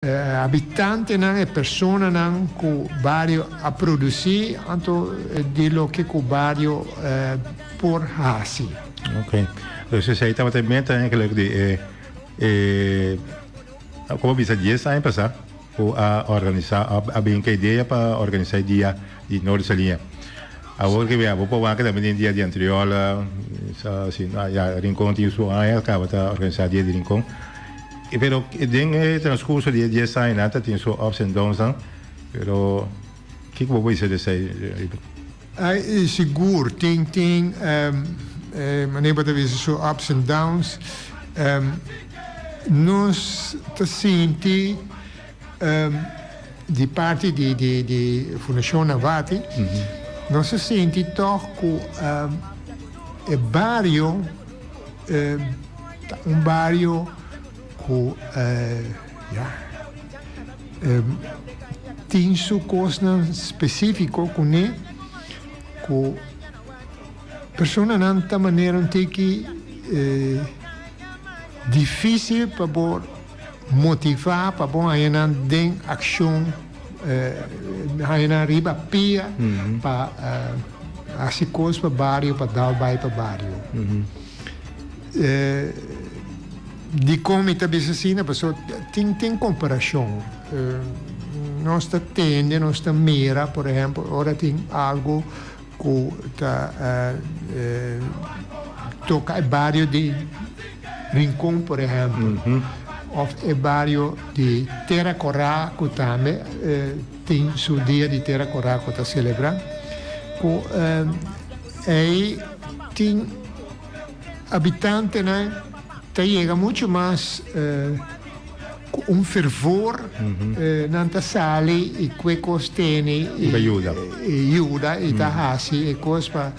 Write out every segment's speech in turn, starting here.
E habitantenan, e personanan ku bario a produsí, anto di loke ku bario por hasi. Ok. Dus esei tabata e meta eigenlijk di e e como bisa dies aña pasá ku a organisá a bin ku e idea pa organisá e dia di Noord Saliña. Awor ke bia bo por wak tambe den dia di Antriola, sa ya Rincon tin su aña kaba ta organisá dia di Rincon. Pero den e transcurso di e dies añanan ta tin su ups and downsnan, pero kiko bo por bisa di esei? Ai, sigur tin tin manera bo ta bisa su ups and downs. Nos ta sinti di parti di di Fundacion Navati, nos ta sinti tog ku e bario, Ta un bario ku ya tin su kosnan spesífiko kuné ku personanan ta manera un tiki difísil pa bo motivá pa bo haña nan den akshon haña nan riba pia pa hasi kos pa bario pa dal bai pa bario. Dikon mi ta bisa asina? Pasobra tin tin komparashon. Nos ta tende, nos ta mira, por ehèmpel, ora tin algu ku ta toka e bario di Rincon, por ehèmpel, òf e bario di Tera Korá ku tambe tin su dia di Tera Korá ku ta selebrá, ku ei tin Habitantenan ta yega muchu mas ku un fervor, nan ta sali i kue kos tene i yuda i ta hasi e kos pa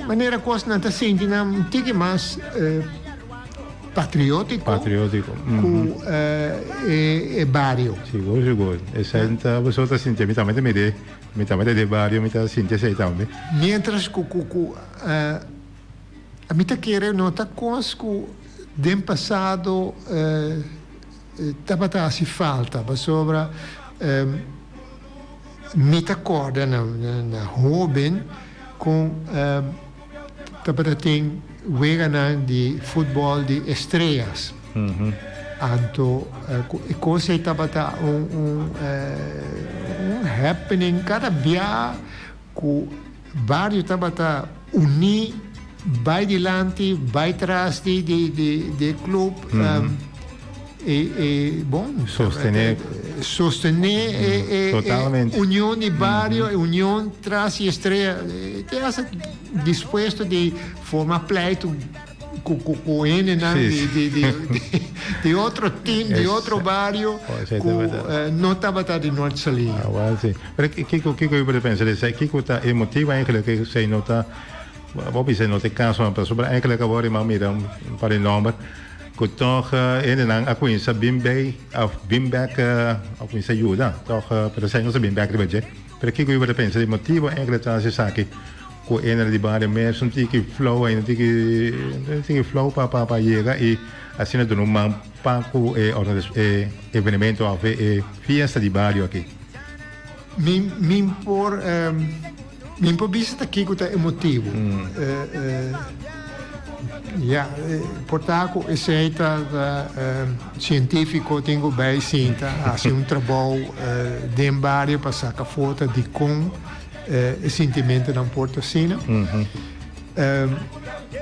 manera kos nan ta sinti nan un tiki mas patriotiko ku e bario. Sigur sigur, esei ta boso ta sinti, mi tambe ta mir'é. Mi tabata den bario, mi ta sinti esei tambe. Mientras ku ku ku mi ta kere no ta kos ku den pasado tabata hasi falta, pasobra mi ta kòrda na na hóben kon tabata tin weganan di futbòl di estrellas. Anto ku e kos ei tabata un un un happening kada bia ku bario tabata uní bai dilanti bai tras di di di di e club e e bon Sostené. sostené e e Totalmente. union di bario e union tras di Estrella te hasta dispuesto di forma pleitu Cu cu cu hendenan di di di di otro team, di otro bario cu no tabata di Noord Saliña. Ah, wel si. Pero kico kico yo por pensa di esey? Kico ta e motivo eigenlijk cu esey no ta, bo bisa no ta e caso, pasobra eigenlijk awor mi a mira un par di nomber cu toch hendenan a cuminsa bin bay of bin bek a cuminsa yuda toch, pero esey no ta bin bek riba dje. Pero kico yo por pensa di motivo eigenlijk ta esaki? Ku ena di bario mes un tiki flow ainda tiki un tiki flow pa pa pa yega i asina duna un man pa ku e e evenemento of e fiesta di bario aki. Mi mi por mi por bisa ta kiko ta e motibu. Ya por ta ku esei ta ta sientifiko tin ku bai sinta hasi un trabou den bario pa saka foto dikon. E sintimentonan por ta asina.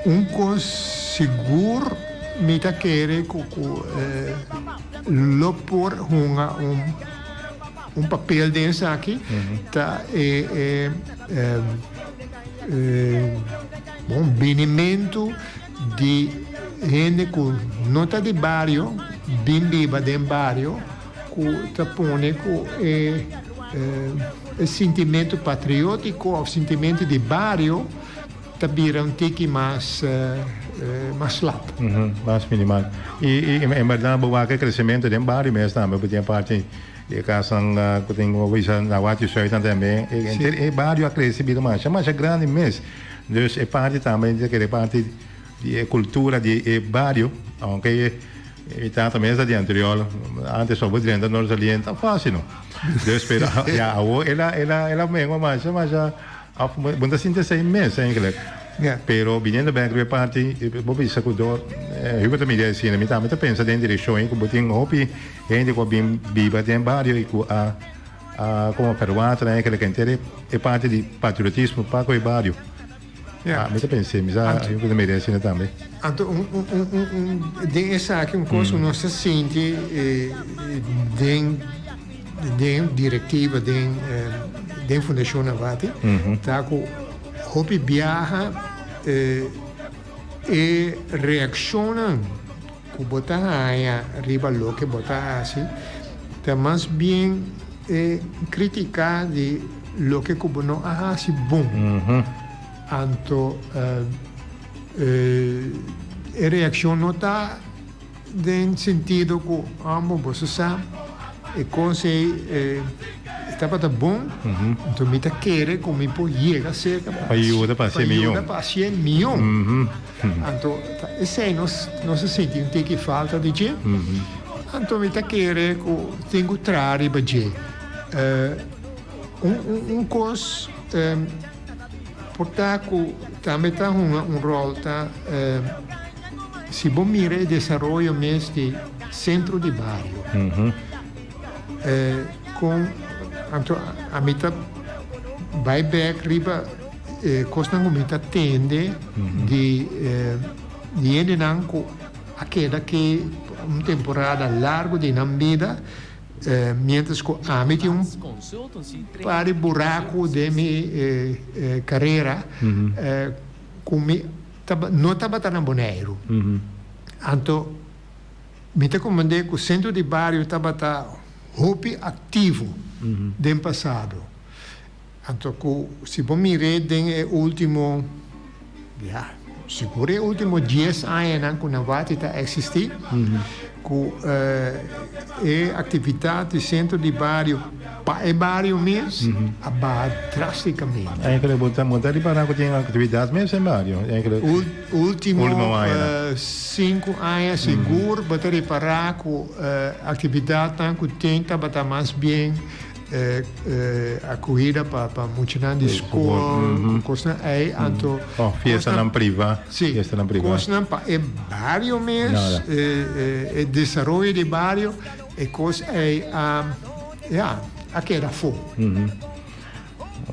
Un kos sigur mi ta kere ku ku lo por hunga un un papel den esaki ta e e bon binimentu di hende ku no ta di bario bin biba den bario ku ta pone ku e E sintimentu patriótiko òf sintimentu di bario ta bira un tiki mas mas slap. Mas minimal. I en bèrdat bo wak e kresementu den bario mes tambe, bo tin e parti di e kasnan ku tin bo bisa na Watio Zuidnan tambe, henter e bario a krese bira masha masha grandi mes. Dus e parti tambe ta kere parti di e kultura di e bario, aunke. Mi tata mes ta di Antriol, antes pa bo drenta Noord Saliente ta facil no. Dus pero ya awor el a el a el a mengua masha masha of bo ta sinti esey mes eigenlijk. Ja. Pero biniendo bek riba e parti bo bisa cu door Hubert ta mira asina mi tambe ta pensa den direccion ey cu bo tin hopi hende cu a bin biba den bario y cu a a como verwater eigenlijk henter e parti di patriotismo pa cu e bario. Ja. Ah, mi ta pensé, mi sa, Anto, yo ta mira asina tambe. Anto un, un, un, un, un, den esaki un kos ku nos ta sinti eh, den, den direktiva, den, eh, den Fundashon Navati, ta ku hopi biaha eh, e reakshonnan ku bo ta haña riba loke bo ta hasi ta mas bien e kritiká di loke ku bo no a hasi bon. Anto e reakshon no ta den sentido ku amo boso sa e kos ei tabata bon, anto mi ta kere ku mi por yega serka pa yuda pa hasié mihó. Anto ta esei nos nos a sinti un tiki falta di dje. Anto mi ta kere ku tin ku traha riba dje. Un un un kos por ta ku tambe ta hunga un ròl ta si bo mira e desaroyo mes di sentro di bario kon anto ami ta bai bèk riba E kosnan ku mi ta tende di di hendenan ku a keda aki un temporada largu di nan bida, miéntras ku ami tin un par di buraku den mi karera ku mi no tabata na Boneiru. Anto mi ta komprendé ku sentro di bario tabata hopi aktivo den pasado. Anto ku si bo mir'é den e último, ya, sigur e último dies añanan ku Navati ta eksistí, ku e aktividat di sentro di bario pa e bario mes a baha drástikamente. Eigenlijk bo ta bo ta ripará ku tin aktividat mes den bario? Eigenlijk Último sinku aña sigur bo ta ripará ku aktividatnan ku tin tabata mas bien Akohida pa pa muchanan di skol, kosnan ei, anto. Oh, fiestanan priva. Si, fiestanan priva. Kosnan pa e bario mes, e desaroyo di bario, e kos ei a, ya, a keda afó.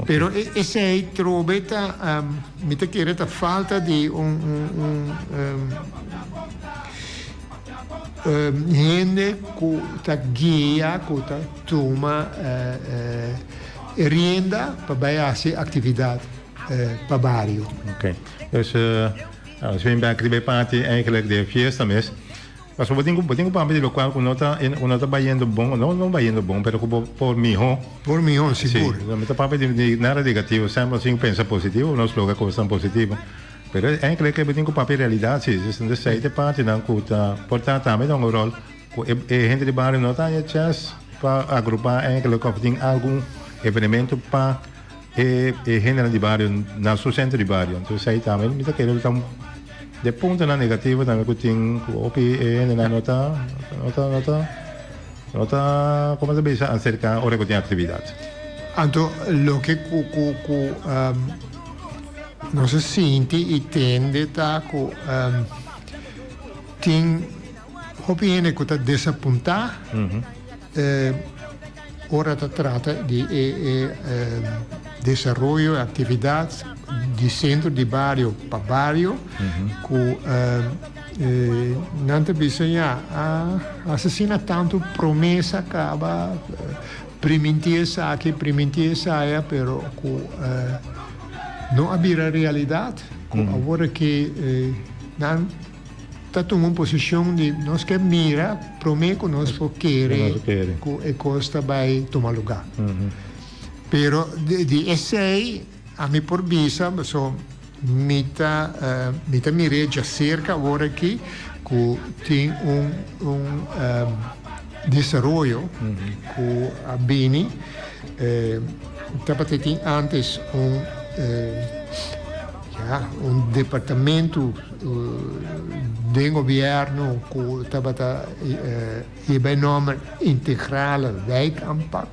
Pero esei trobe ta, mi ta kere ta falta di un, un, un. Hende ku ta guia, ku ta tuma e rienda pa bai hasi aktividat pa bario. Ok. Dus nos bin bek riba e parti eigenlijk di e fiesta mes. Pasobra bo tin ku bo tin ku papia di lokual ku no ta ku no ta bayendo bon, no no bayendo bon pero ku bo por mihó. Por mihó, sigur. Si, mi ta papia di nada negativo, semper nos tin ku pensa positivo, nos logra kosnan positivo. Pero eigenlijk e bo tin ku papia realidat si. Dus esei ta e partinan ku ta por ta tambe ta un ròl ku e e hende di bario no ta haña chèns pa agrupá eigenlijk òf tin algun evenemento pa e e hendenan di bario na su sentro di bario. Entonces esei tambe mi ta kere ku ta un de puntonan negativo tambe ku tin ku hopi e hendenan no ta no ta no ta no ta komo ta bisa aserká ora ku tin aktividat. Anto loke ku ku ku. Nos a sinti i tende ta ku tin hopi hende ku ta desapuntá ora ta trata di e desaroyo, e aktividat di sentro di bario pa bario ku nan ta bisa ya a hasi asina tantu promesa kaba. Primintí esaki, primintí esaya, pero ku no a bira realidat, ku awor aki nan ta tuma un posishon di nos ke mira promé ku nos por kere ku e kos ta bai tuma lugá. Pero di esei ami por bisa, pasobra mi ta mi ta mir'é djaserka awor aki ku tin un un desaroyo ku a bini tabata tin antes un. Ya, un departamento den gobierno cu tabata hiba e nomber Integrale Wijkaanpak.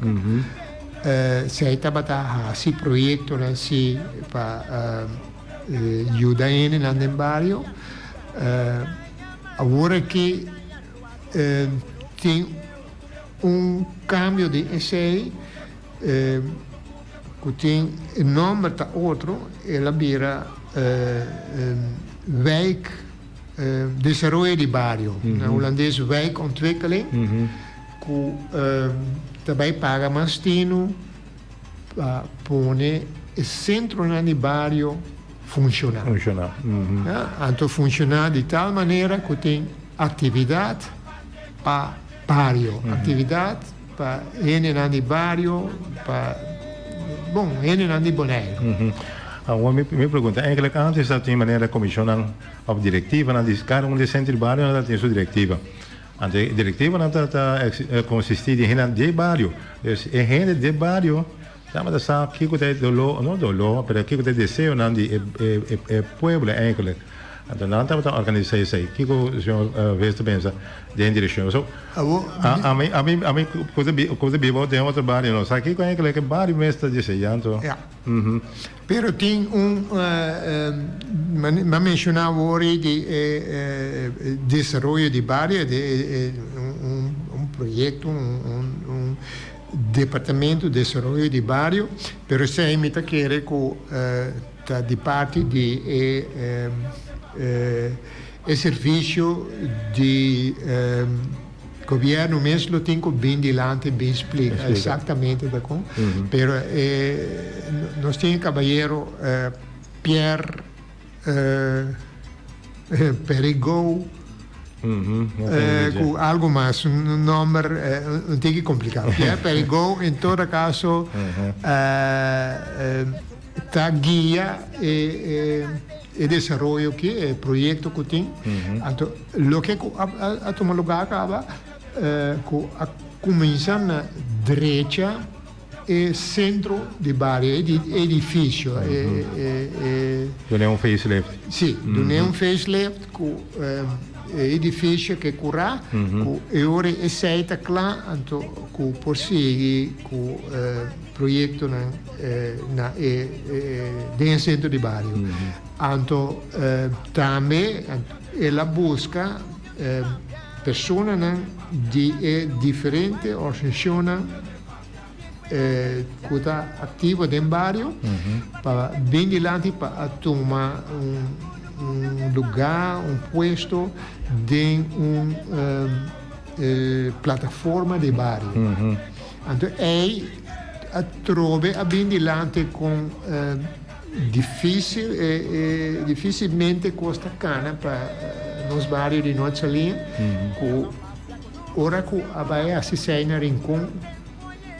Esey tabata haci proyectonan si pa yuda hendenan den bario. Awor aki tin un cambio den esey. Ku tin e nòmber ta otro, el a bira wijk desaroyo di bario, na hulandes wijkontwikkeling, ku ta bai paga mas tinu pa pone e sentronan di bario funshoná. Anto funshoná di tal manera ku tin aktividat pa bario, aktividat. Pa hendenan di bario, pa, bon, hendenan di Boneiru. Awor mi mi pregunta, eigenlijk antes ta tin manera comisionnan of directivanan di cada un di e centro di barionan ta tin su directiva. Anto e directivanan ta ta consisti di hendenan di e bario. Dus e hende di e bario tabata sa kico ta e dolor, no dolor, pero kico ta e deseonan di e e e pueblo eigenlijk. Anto nan tabata organisa esei. Kiko señor Vez ta pensa den direccion? So, ami, ami, ami ku ta ku ta biba den otro bario no sa kiko eigenlijk e bario mes ta desea anto. Ja. Pero tin un, mi a menciona awor di e desaroyo di bario, di un un proyecto, un un departamento desaroyo di bario, pero esei mi ta kere ku Ta di parti di e e servisio di gobierno mes lo tin ku bin dilanti bin splika exactamente ta kon. Pero e nos tin e kabayero Pierre Perigot ku algo mas un nomber un tiki komplikado. Pierre Perigot en todo kaso Ta guia e desaroyo aki, e proyekto ku tin. Anto loke ku a tuma lugá kaba ku a kuminsá na drecha e sentro di bario, e edifisio. Dun'é un facelift. Sí, dun'é un facelift ku e edifisio ke kurá, ku e ora esei ta kla anto ku por sigui ku Proyectonan na e den e centro di bario. Anto tambe el a busca personanan di e diferente organisacionnan cu ta activo den bario pa bin dilanti pa a tuma un lugar, un puesto den un plataforma di bario. Anto ei atrobe a bin dilanti con dificil e dificilmente cos ta cana pa nos bario di Noord Saliña cu ora cu a bay haci esey na Rincon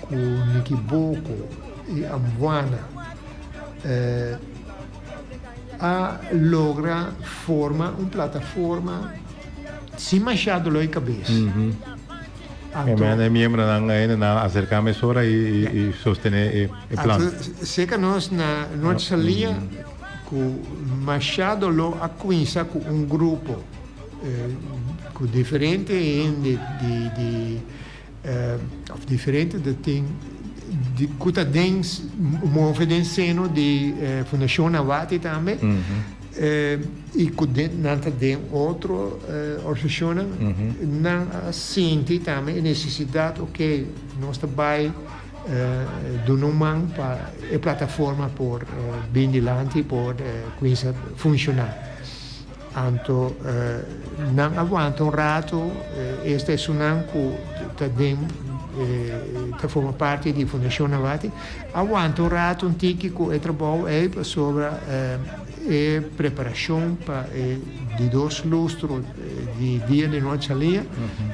cu Nikiboko y Ambuana a logra forma un plataforma sin masha dolor di cabes. Anto, e miembronan ainda nan acerca mesora y y sostene e plan. Anto, seca nos na Noord Salia cu Machado lo a cuminsa cu un grupo cu diferente hende di di of diferente de tin di cu ta den move den seno di Fundacion Nawati tambe. I ku nan ta den otro organisashonnan, nan a sinti tambe e nesesidat, oke, nos ta bai duna un man pa e plataforma por bin dilanti, por kuminsa funshoná. Anto nan a wanta un ratu, esta esunnan ku ta den ta forma parti di Fundashon Nawati, a wanta un ratu un tiki ku e trabou ei pasobra e preparashon pa e di dos lustro di Dia di Noord Saliña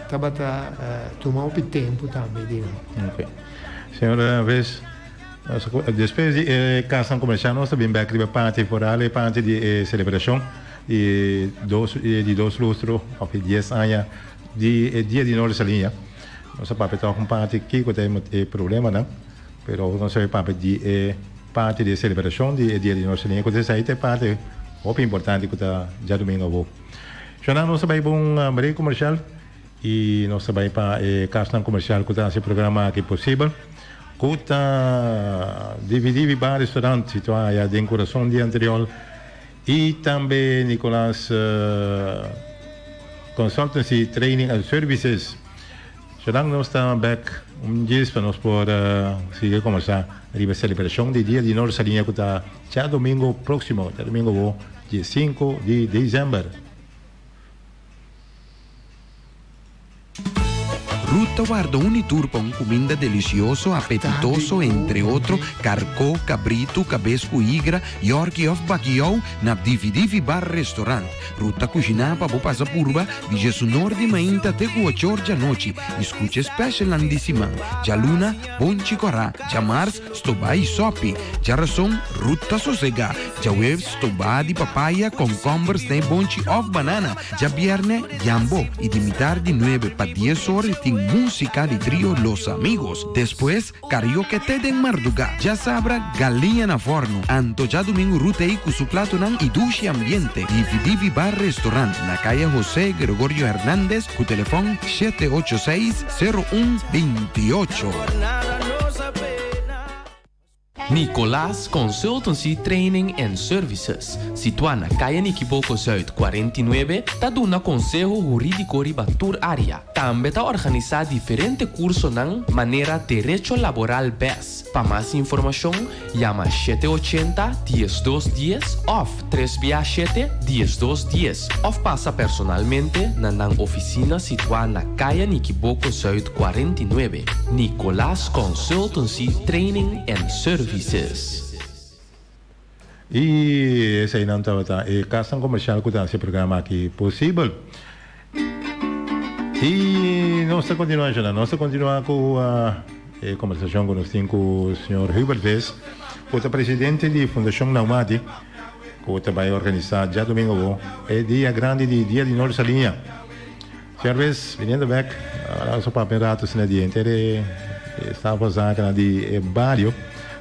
tabata tuma hopi tempu tambe di nan. Ok. Señor Ves, despues di e kasnan komersial nos ta bin bek riba parti foral e parti di e selebrashon di dos di dos lustro òf e dies aña di e Dia di Noord Saliña. Nos a papia tòg un parti kiko ta e problemanan, pero nos a papia di e. parti di e selebrashon di e Dia di Nos Saliña ku ta esei ta e parti hopi importante ku ta djadumingu awor. Shona nos ta bai pa un break komershal i nos ta bai pa e kasnan komershal ku ta hasi e programa aki posibel ku ta Divi Divi Bar Restaurant situá aya den kurason di Antriol i tambe Nicolas Consultancy Training and Services. Zolang nos ta bek un djis pa nos por sigui kombersá riba e selebrashon di Dia di Nor Saliña ku ta djadomingo próksimo, djadomingo bo diesinku di desèmber. Ruth ta warda un i tur pa un kuminda delisioso, apetitoso, entre otro, karkó, kabritu, kabes ku igra, yòrki òf bakiou na Divi Divi Bar Restaurant. Ruth ta kushiná pa bo pasa purba di djesunor di mainta te ku ochor djanochi i skucha e specialnan di siman, djaluna, bonchi kòrá, djamars, stobá i sòpi, djarason, Ruth ta sosegá, djaweves, stobá di papaya, kònkòmber, snei bonchi òf banana, djabièrnè, yambo, i di mitar di nuebe pa dies or tin músika di trio Los Amigos. Despues, Karaoke te den mardugá. Djasabra, galiña na fòrnu. Anto djadumingu Ruth ei ku su platonan i dushi ambiente. Divi Divi Bar Restaurant na Kaya José Gregorio Hernandez ku telefòn 786 01 28. Nicolaas Consultancy Training and Services, situá na Kaya Nikiboko Zuid 49, ta duna konseho hurídiko riba tur área. Tambe ta organisá diferente kursonan manera Derecho Laboral bes. Pa mas informashon, yama 780 12 dies òf tres bia shete 12 dies òf pasa personalmente na nan ofisina situá na Kaya Nikiboko Zuid 49. Nicolaas Consultancy Training and Services. I eseinan tabata e kasnan komersial ku ta hasi e programa aki posibel. I nos ta kontinuá, Shona, nos ta kontinuá ku e kombersashon ku nos tin ku señor Hubert Vis, ku ta presidente di Fundashon Naumati, ku ta bai organisá djadumingu awo e dia grandi di Dia di Nor Saliña. Señor Vis, biniendo bek, nos a papia un ratu asina di henter e staf van zakennan di e bario,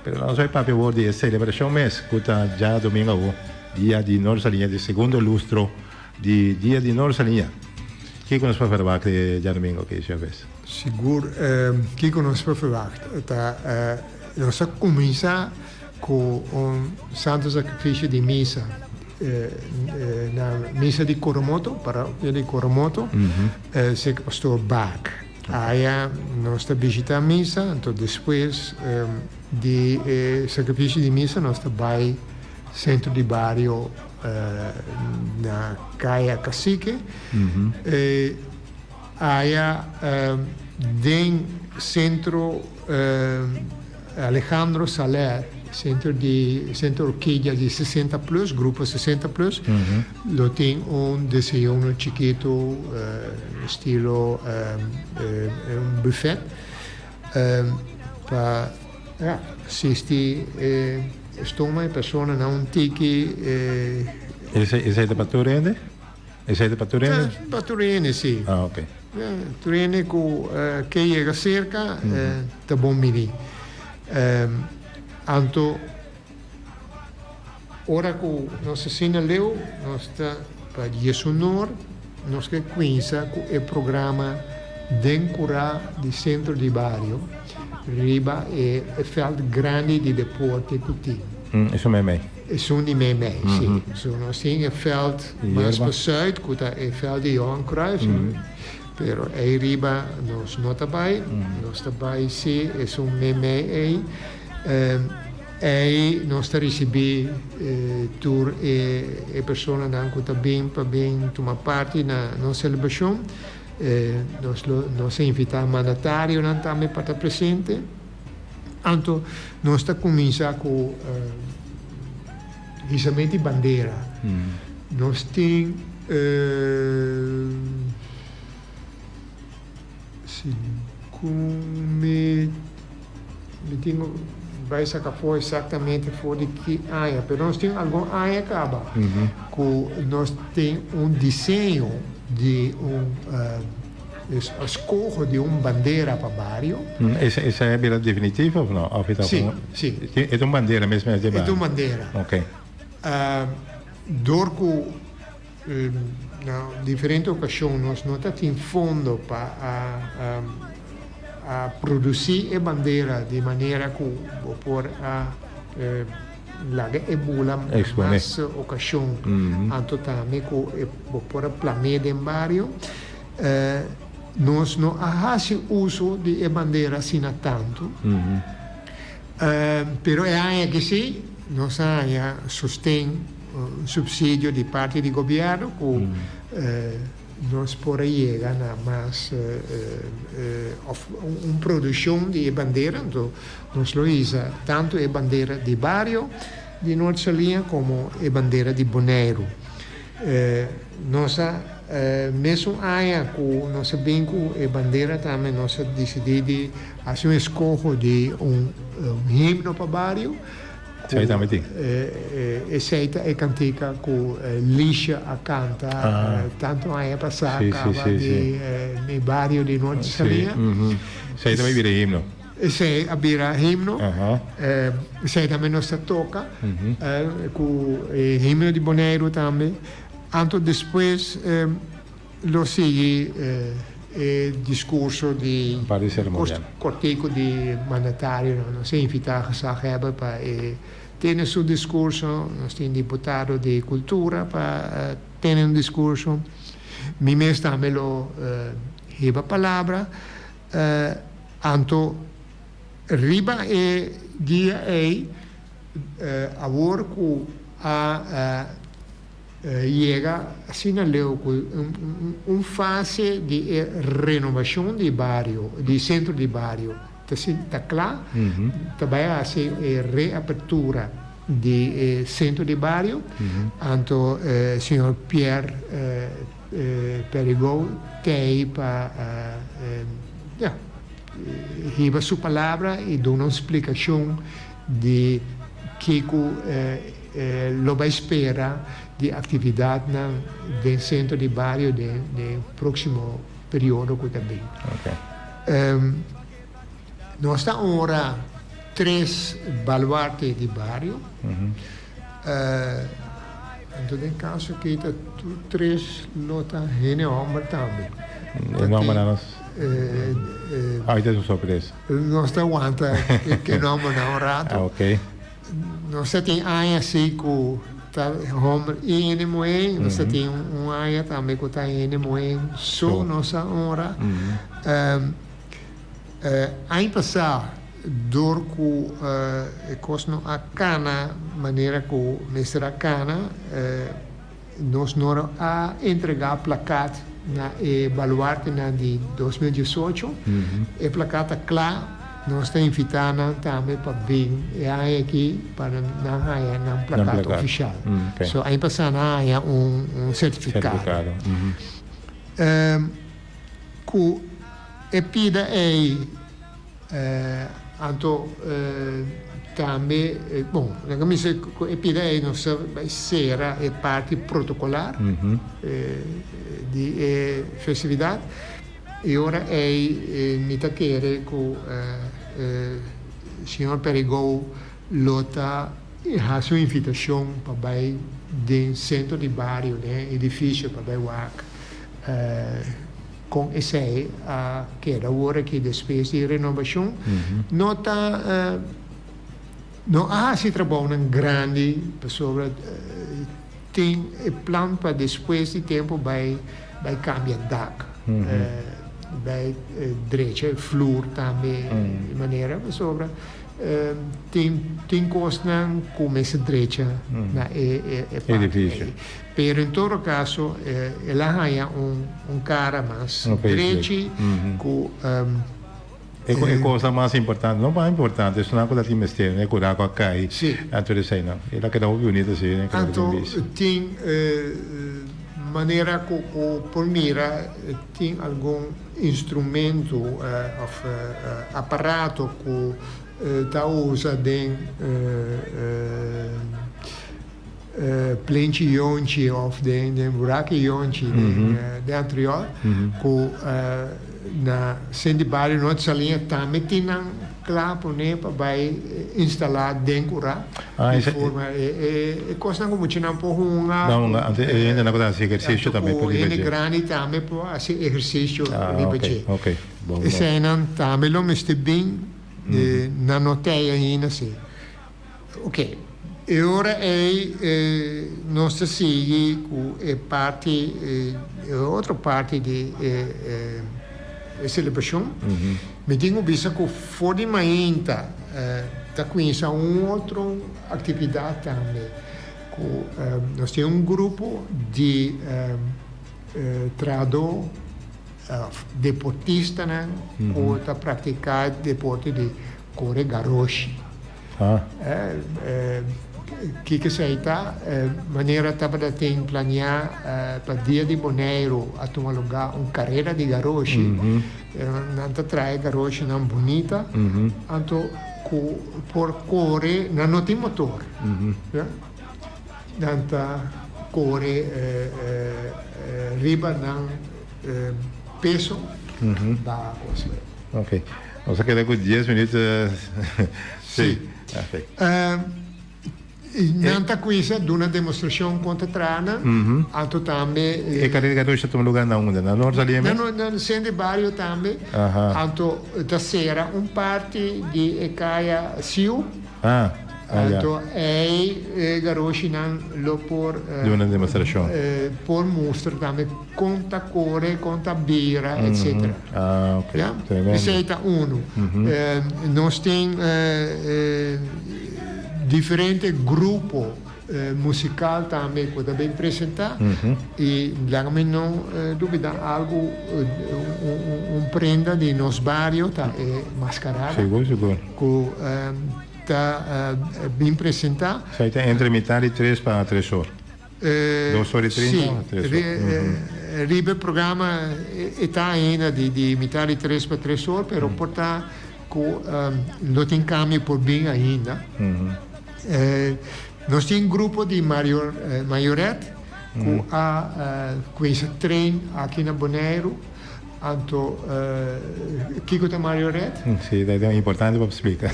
pero nos a bai papia awor di e selebrashon mes ku ta djadumingu awo, Dia di Nor Saliña, di segundo lustro Di dia di Nor Saliña. Kiko nos por verwagt e djadomingo aki, señor Ves? Sigur, kiko nos por verwagt ta nos a kuminsá ku un santo sakrifisio di misa na misa di Coromoto, parokia di Coromoto, serka pastor Baak. Aya nos ta bishitá misa, anto despues di e sakrifisio di misa nos ta bai sentro di bario Na Kaya Cacique. Aya den Centro Alejandro Saler, centro di Centro Orquídea di 60 plus, grupo 60 plus, lo tin un desayuno chikito estilo un buffet pa asisti e stoma e personanan un tiki. Esei ta pa tur hende? Esei ta pa tur hende? Ta pa tur hende, si. Ah, ok. Tur hende ku ke yega serka ta bon bini. Anto ora ku nos asina leu, nos ta pa diesunor nos ke kuinsa ku e programa den kurá di sentro di bario riba e vèlt grandi di deporte ku tin. Esun meimei. Esun di meimei, si. So nos tin e vèlt mas pa sùit ku ta e vèlt di Johan Cruijff, pero ei riba nos no ta bai. Nos ta bai si esun meimei ei. Ei nos ta risibí tur e personanan ku ta bin pa bin tuma parti na nos selebrashon. Nos lo nos a invitá mandatarionan tambe pa ta presente. Anto nos ta kuminsá ku hisament di bandera. Nos tin Segun mi, mi tin ku bai saka afó eksaktamente for di ki aña, pero nos tin algun aña kaba ku nos tin un diseño di un. Eskoho di un bandera pa bario. Esei a bira definitivo of no? Of e ta Si, si. E ta un bandera mes mes di bario? E ta un bandera. Ok. Dor ku na diferente okashon nos no ta tin fondo pa a a produsí e bandera di manera ku bo por a laga e bula na mas okashon. Anto tambe ku bo por a plam'é den bario. Nos no a hasi uso di e bandera asina tantu, pero e aña aki si nos a haña sosten, un supsidio di parti di gobièrnu ku nos por a yega na mas òf un produkshon di e bandera. Anto nos lo hisa tantu e bandera di bario di Noord Saliña komo e bandera di Boneiru. Nos a mesun aña ku nos a bin ku e bandera tambe nos a disidí di hasi un eskoho di un himno pa bario. Esei tambe tin. Esei ta e kantika ku Lisha a kanta tantu aña pasá kaba di mi bario di Noord Saliña. Esei tambe bira himno. Esei a bira himno. Esei tambe nos ta toka ku e himno di Boneiru tambe. Anto despues lo sigui e diskurso di kortiku di mandatarionan. Nos a invitá gezaghebber pa e tene su diskurso. Nos tin diputado di kultura pa tene un diskurso. Mi mes tambe lo hiba palabra. Anto riba e dia ei, awor ku a yega asina leu ku un fase di e renobashon di bario, di sentro di bario ta kla, ta bai hasi e reapertura di e sentro di bario, anto señor Pierre Perigou t'ei pa ya hiba su palabra i duna un splikashon di kiko lo bai spera di aktividatnan den sentro di bario den e próksimo periodo ku ta bin. Nos ta honra tres baluarte di bario. Anto den kaso aki ta tur tres lo ta hende hòmber tambe. E nòmbernan nos Ai ta un sorpresa. Nos ta wanta ke nòmbernan un rato. Nos ta tin aña si ku ta hòmber i hende muhé. Nos ta tin un aña tambe ku ta hende muhé so nos a honra. Aña pasá dor ku e kos no a kana manera ku mester a kana, nos no a entregá plakat na e baluartenan di 2018. E plakat ta kla, nos ta invitá nan tambe pa bin e aña aki pa nan haña nan plakat ofishal. So aña pasá nan a haña un sertifikado. Ku e pida ei. Anto tambe, bon, nan a bisa ku e pida ei nos ta bai sera e parti protokolar di e festividat. E ora ei mi ta kere ku señor Perigou lo ta hasi un invitashon pa bai den sentro di bario, den e edifisio pa bai wak. Kon esei a keda awor aki despues di renobashon? No ta no a hasi trabounan grandi pasobra tin e plan pa despues di tempu bai bai kambia dak, bai drecha e flur tambe di manera pasobra tin tin kosnan ku mester drecha na e e parti ei. Pero en todo caso el a haña un cara mas drechi cu. E cosa mas importante, no mas importante, esunnan cu ta tin mester, e cura cu a cay, anto di eseynan. El a keda hopi bunito si. Anto tin manera cu bo por mira tin algun instrumento of aparato cu ta usa den. Plenchi Yonchi of den den Buraki Yonchi den den Antriol ku na Sint di Bario Noord Saliña tambe tin nan kla pone pa bai instalá den kurá di forma e e kosnan ku muchanan por hunga Nan hunga anto e hendenan ku ta hasi ehersisio tambe por riba dje. Hende grandi tambe por hasi ehersisio riba dje. Eseinan tambe lo mester bin nan no tei ainda si. Ok, e ora ei nos ta sigui ku e parti, e otro parti di e selebrashon. Mi tin ku bisa ku for di mainta ta kuminsá un otro aktividat tambe, ku nos tin un grupo di trahadó, deportistanan ku ta praktiká deporte di kore garoshi. Kiko esei ta? Manera tabata tin planiá pa Dia di Boneiru a tuma lugá un karera di garoshi. Nan ta trae garoshinan bunita, anto ku por kore, nan no tin motor. Nan ta kore riba nan peso baha kos. Ok. Nos a keda ku dies minuut. Sí. Nan ta kuinsa duna demostrashon kon ta traha nan. Anto tambe. E karera di garoshi ta tuma luga na unda? Na Noord Saliña mes? Na sentro di bario tambe. Anto ta sera un parti di e kaya Siu. Anto ei e garoshinan lo por. Duna demostrashon. Por mustra tambe kon ta kore, kon ta bira, etcetera. Ah, ok. Ya? Tremendo. Esei ta unu. Nos tin diferente grupo musical tambe ku ta bin presenta i laga mi no dubida algu, un prenda di nos bario ta e mascarada. Sigur, sigur. Ku ta bin presenta. Esei ta entre mitad di tres pa tres or. Dos or i trinta o tres or? Si, riba e programa e ta ainda di mitad di tres pa tres or, pero por ta ku lo tin kambio por bin ainda. Nos tin grupo di mayoret ku a kuminsa train aki na Boneiru. Anto kiko ta mayoret? Si, ta importante pa splika.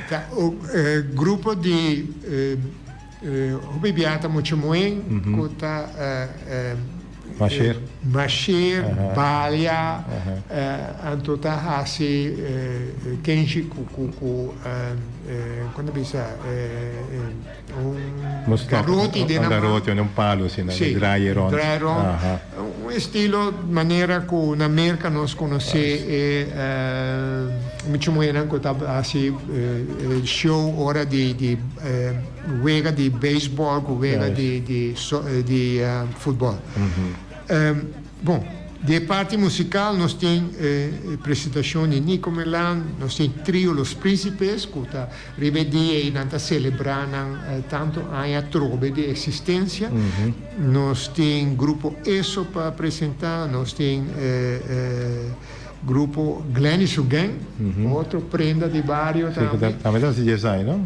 Ta un grupo di Hopi bia ta mucha muhé ku ta masher, balia, anto ta hasi kenshi ku ku kon ta bisa un garoti den nan man. Un garoti, un palu asina, di draai rond. Draai rond. Un estilo manera ku na Merka nos konosé e mucha muhénan ku ta hasi show ora di wega di beisbòl ku wega di futbòl. Bon, di e parti musikal nos tin e presentashon di Nico Melan, nos tin Trio Los Príncipes ku ta Riba e dia ei nan ta selebrá nan tantu aña atrobe di eksistensia. Nos tin grupo Eso pa presentá, nos tin grupo Glenny su Gang, otro prenda di bario tambe. Sí, tambe ta hasi dies aña, no?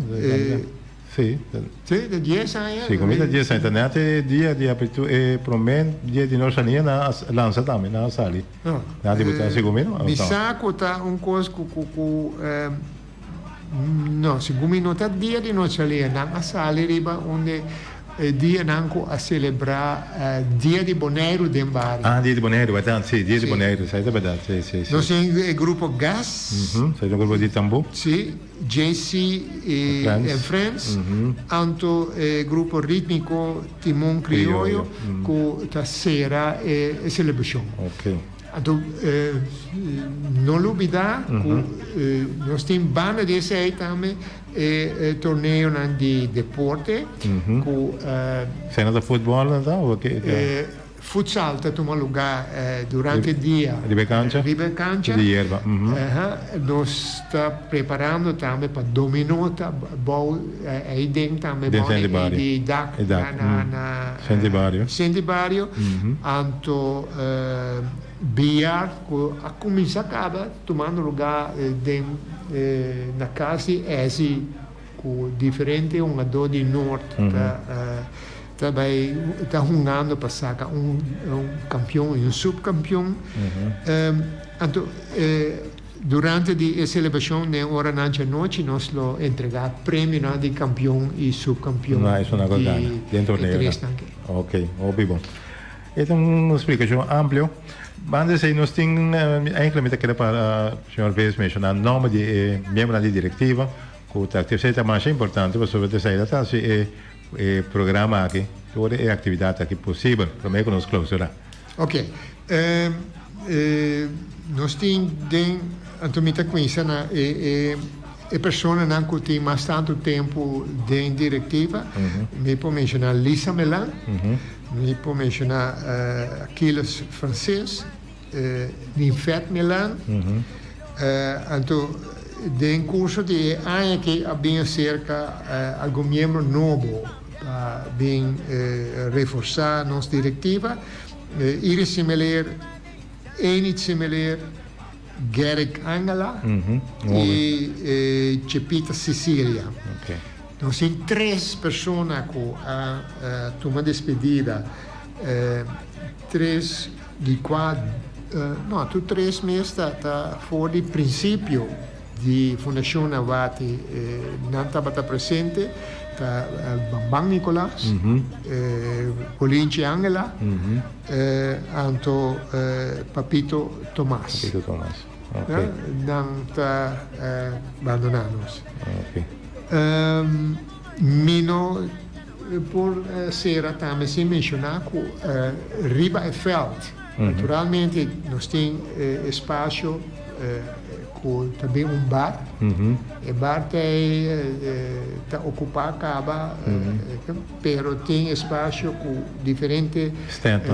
Sí. Sí, ta dies aña. Sí, kominsa dies aña. Ta net e dia di apertura, e promé dia di nos aña nan a lansa tambe, nan a sali. Nan a debutá, segun mi, no? Mi sa ku ta un kos ku ku. No, segun mi no ta dia di Noche Alegre. Nan a sali riba un di e dianan ku a selebrá Dia di Boneiru den bario. Ah, Dia di Boneiru, bèrdat, si, Dia di Boneiru, esei ta bèrdat, si, si, si. Nos tin e grupo Gas. Esei ta un grupo di tambú. Si, JC i and Friends. Anto e grupo rítmiko Timon Krioyo ku ta sera e selebrashon. Oke. Anto no lubida ku nos tin banda di esei tambe e torneonan di deporte ku. Esei no ta futbòl no ta o ke? Futsal ta tuma lugá durante dia. Riba e kancha? Riba e kancha. Di yerba. Nos ta preparando tambe pa dominó ta bou ei den tambe bou di dak na Senti Bario. Anto billar ku a kuminsá kaba tumando lugá den na kas di Ezzy. ku diferente hungadó di Noord ta ta bai ta hungando pa saka un un kampion i un supkampion. Anto durante di e selebrashon den oranan djanochi nos lo entregá premionan di kampion i supkampion di e tresnan aki. Ok, hopi bon. E ta un splikashon amplio. Banda di esei nos tin, eigenlijk mi ta kere pa señor Vees menshoná nòmber di e miembronan di direktiva ku ta aktivo. Esei ta masha importante pasobra esei ta hasi e e programa aki, tur e aktividat aki posibel promé ku nos klousurá. Ok. Nos tin den, anto mi ta kuminsá na e e e personanan ku tin mas tantu tempu den direktiva. Mi por menshoná Lisa Melan. Mi por menshoná Aquiles Frances, Ninfet Melan. Anto den kurso di e aña aki a bin aserka algun miembro nobo pa bin reforsá nos direktiva, Iris Semeleer, Enid Semeleer, Gerrit Angela i Chepita Cecilia. Nos tin tres persona ku a tuma despedida, tres di kua, no, tur tres mes ta for di prinsipio di Fundashon Nawati nan tabata presente, ta Bamban Nicolas, Bolinchi Angela, anto Papito Tomas. Papito Tomas, ok. Nan ta bandoná nos. Mi no por sera tambe sin menshoná ku riba e vèlt, naturalmente nos tin espasio ku ta bin un bar. E bar ta ta okupá kaba, pero tin espasio ku diferente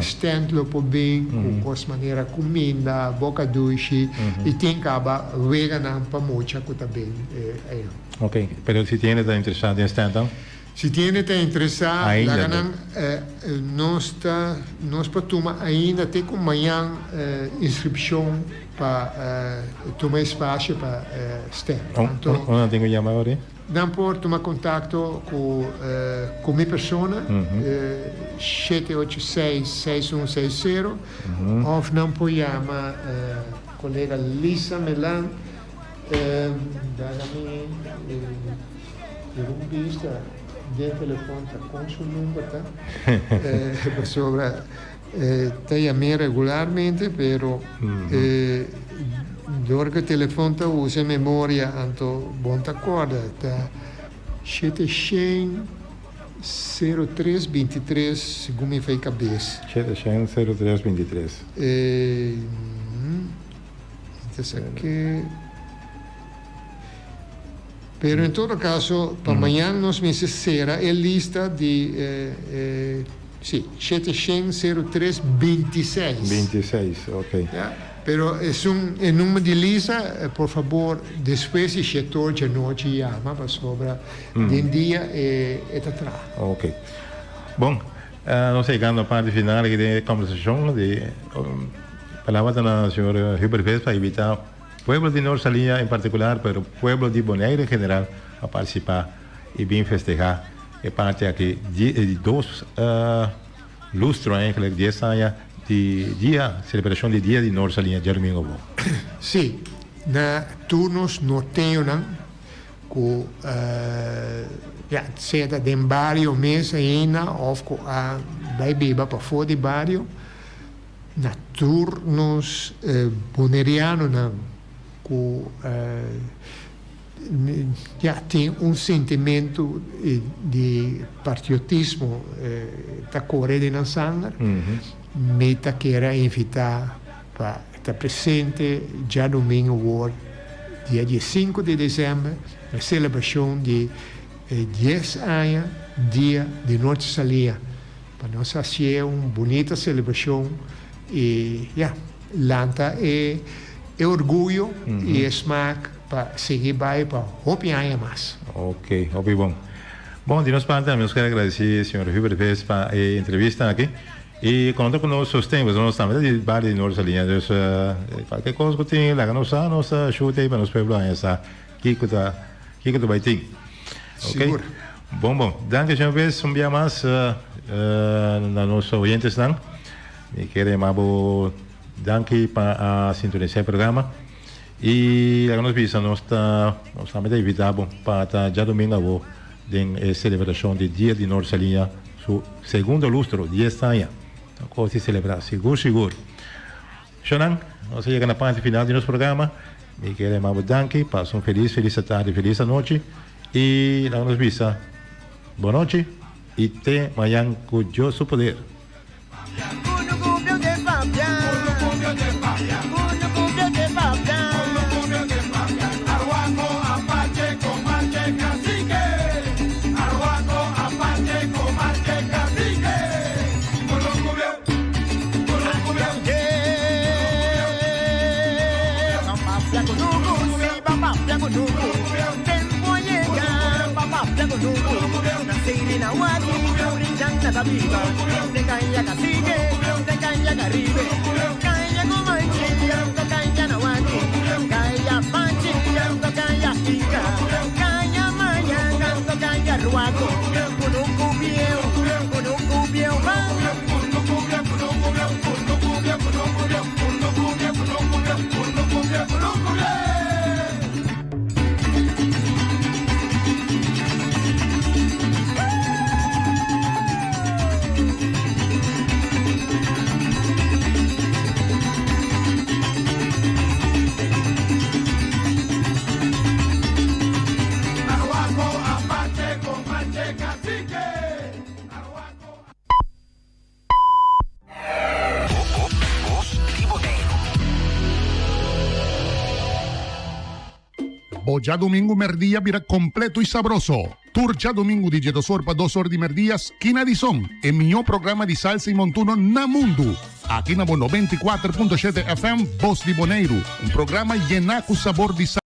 stènt lo por bin ku kos manera kuminda, boka dushi i tin kaba weganan pa mucha ku ta bin einan. Ok, pero si tin hende ta interesá den stènt? Si tin hende ta interesá, laga nan nos ta nos por tuma ainda te ku mañan inskripshon pa tuma espasio pa stènt. Anto Unda nan tin ku yama awor? Nan por tuma kontakto ku ku mi persona, 786 6160, òf nan por yama kolega Lisa Melan. Dada mi deba un bista den telefon ta kon su number ta pasobra ta yam'é regularmente pero dor ku telefon ta usa memoria anto bon ta korda ta 700 03 23 segun mi fei kabes. 700 03 23. Pero en todo caso, pa mañan nos mester cera e lista di, si, 700 03 26. 26, ok. Ya, pero esun e number di lista, por fabor, despues di shetor djanochi yama, pasobra den dia e ta traha. Ok. Bon, nos ta yegando na parti final aki den e conversacion di. Palabra ta na señor Hubert Ves pa invita pueblo di Noord Saliña en particular pero pueblo di Bonaire en general pa participa y bin festeha e parti aki di e di dos lustro eigenlijk dies aña di dia celebracion di dia di Noord Saliña djadomingo bo. Sí, na tur nos norteñonan ku ya sea ta den bario mes ainda of ku a bai biba pafó di bario. Na tur nos bonerianonan ku ya tin un sentimentu di patriotismo ta kore den nan sanger, mi ta kere a invitá pa ta presente djadumingu wor dia diesinku di desèmber na selebrashon di e dies aña dia di Nochi Salia. Pa nos hacié un bunita celebracion y ya, lanta e e orguyo y e smaak pa sigui bay pa hopi aña mas. Ok, hopi bon. Bon, di nos parti tambe nos kier a agradeci señor Hubert Ves pa e entrevista aki y conta cu nos sosten, pasobra nos tambe ta di bario di Noord Saliña, dus cualkier cos cu tin laga nos sa, nos ta shuta ey pa nos pueblo haña sa kico ta kico ta bay tin. Sigur. Bon bon. Danki señor Ves un bia mas na nos oyentesnan. Mi kere yama bo danki pa a sintonisa e programa. Y laga nos bisa nos ta nos tambe ta invita bo pa ta djadomingo awo den e celebracion di Dia di Noord Saliña su segundo lustro, dies aña. Ta cos di celebra sigur sigur. Shonnan, nos a yega na parti final di nos programa. Mi kere yama bo danki, pasa un felis felis atardi, felis anochi y laga nos bisa bo nochi y te mañan cu Dios su poder. Bo djadumingu merdia bira completo y sabroso. Tur djadumingu di djedosor pa dosor di merdia Skina di Son, e miñó programa di salsa y montuno na mundu. Aki na bo 94.7 FM Bos di Boneiru, un programa yená ku sabor di.